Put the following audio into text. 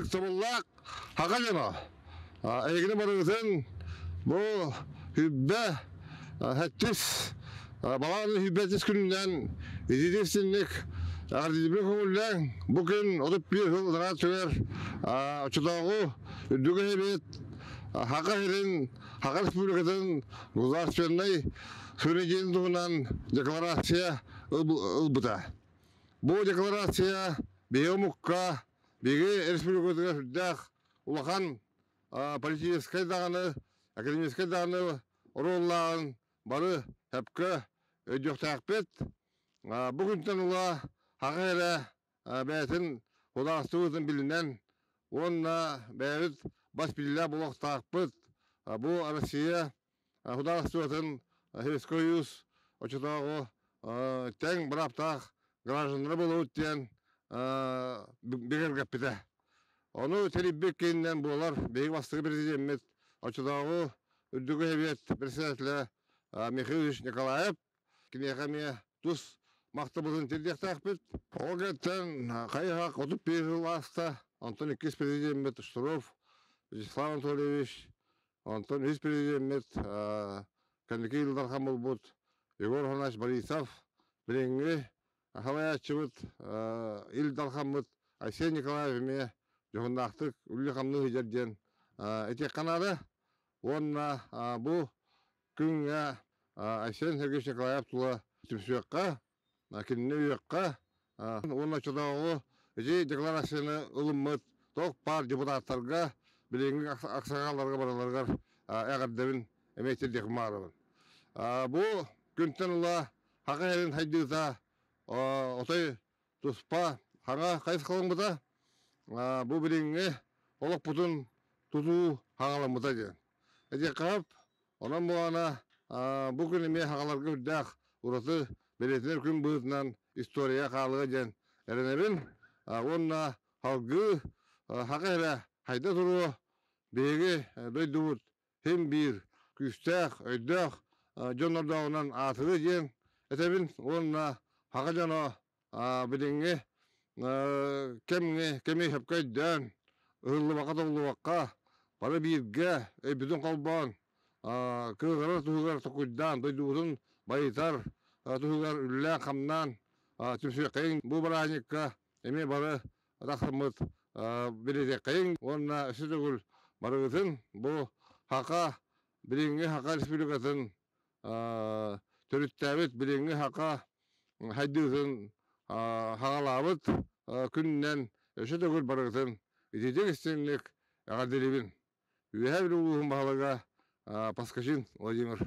Ытыктабыллаах Хака дьоно, эһигини барыгытын бу хүббэ хэттис балаҕан хүббэтис күнүнэн ититик эҕэрдэлиибин көҥүллээҥ. Бу күн 31 сыл ынараа түгэр оччотооҕу үрдүк эһэбит Хака сирин, Хака Республикатын государственнай суверенитетин туһунан декларация ылбыта. Бу декларация биһиги омукка, биһиги республикабытыгар сүрдээх улахан политическай даҕаны, академическай даҕаны оруоллааҕын бары сөпкө өйдүөхтээхпит. Бу күнтэн ыла хаха эрэ бэйэтин судаарыстыбатын билинэн уонна бэйэбит бас билиилээх буолуохтаахпыт. Бу Россия судаарыстыбатын Советский Союз оччотооҕу тэҥ бырааптаах гражданнара буолабыт диэн бигэргэппитэ. Ону тэрийбит киининэн буолар биһиги бастакы президеммит оччотооҕу Үрдүкү Сэбиэт председателэ Михаил Ильич Николаев. Киниэхэ эмиэ тус махтабылын тиэрдиэхтээхпит. Ол кэнниттэн хайыһах 31 сыл ааста. Онтон иккис президеммит Штыров Вячеслав Анатольевич, онтон үһүс президеммит кэнники Ил Дархан буолбут Егор Афанасьевич Борисов, билиҥҥи салайааччыбыт Ил Дархаммыт Айсен Николаев эмиэ дьоһуннаахтык үлэлии-хамныы сылдьар диэн этиэххэ наада. Уонна бу күҥҥэ Айсен Сергеевич Николаев тула түмсүөххэ, кинини өйүөххэ уонна оччотооҕу ити декларацияны ылыммыт туох баар депутаттарга, билиҥҥи аксакалларга барыларыгар эҕэрдэбин эмиэ тиэрдиэхпин баҕарабын. Бу күнтэн ыла Саха сирин сайдыыта отой туспа хаҥа хайысхаламмыта, бу билиҥҥи олохпутун тутуу хаҥаламмыта диэн. Этиэххэ онон буолана бу күн эмиэ хаҥаларга үрдээх ураты бэлиэтэнэр күн быһыытынан история хаалыа диэн эрэнэбин. Уонна салгыы саха сирэ хайда туруо, биһиги дойдубут син биир күүстээх, өйдөөх дьоннордооҕунан аатырыа диэн этэбин уонна саха дьоно билиҥҥи кэмҥэ кэми сөпкө өйдөөн, ыһыллыбакка-толлубакка бары бииргэ өйбүтүн холбоон, кыаҕырар туһугар токуйдаан, дойдубутун байытар туһугар үлэлээн-хамнаан түмсүөххэйиҥ. Бу бырааһынньыкка эмиэ бары тахсаммыт билиэтиэххэйиҥ уонна өссө төгүл барыгытын бу Саха билиҥҥи Саха Республикатын төрүттээбит билиҥҥи Саха хайдыытын хаҕалаабыт күнүнэн өссө төгүл барыгытын ититик истиҥник эҕэрдэлиибин. Үөһээ Бүлүү улууһун баһылыга Поскачин Владимир.